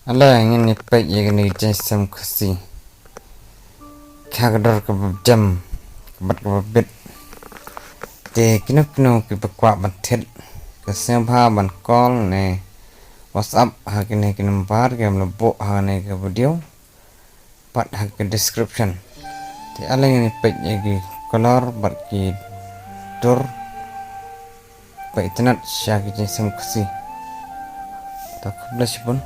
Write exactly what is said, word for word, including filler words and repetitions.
Ale ngin ïa peit ïa kane ka jingsem Khasi ha ka dor kaba jam bad kaba bit. Te kino kino kiba kwah ban thied, ka sngewbha ban call ne WhatsApp ha kine ki number kiba la buh ha kane ka video bad ha ka description. Te ale ngin ïa peit ïa ki color bad ki dur ba itynnad sha ka jingsem Khasi. To khublei shibun.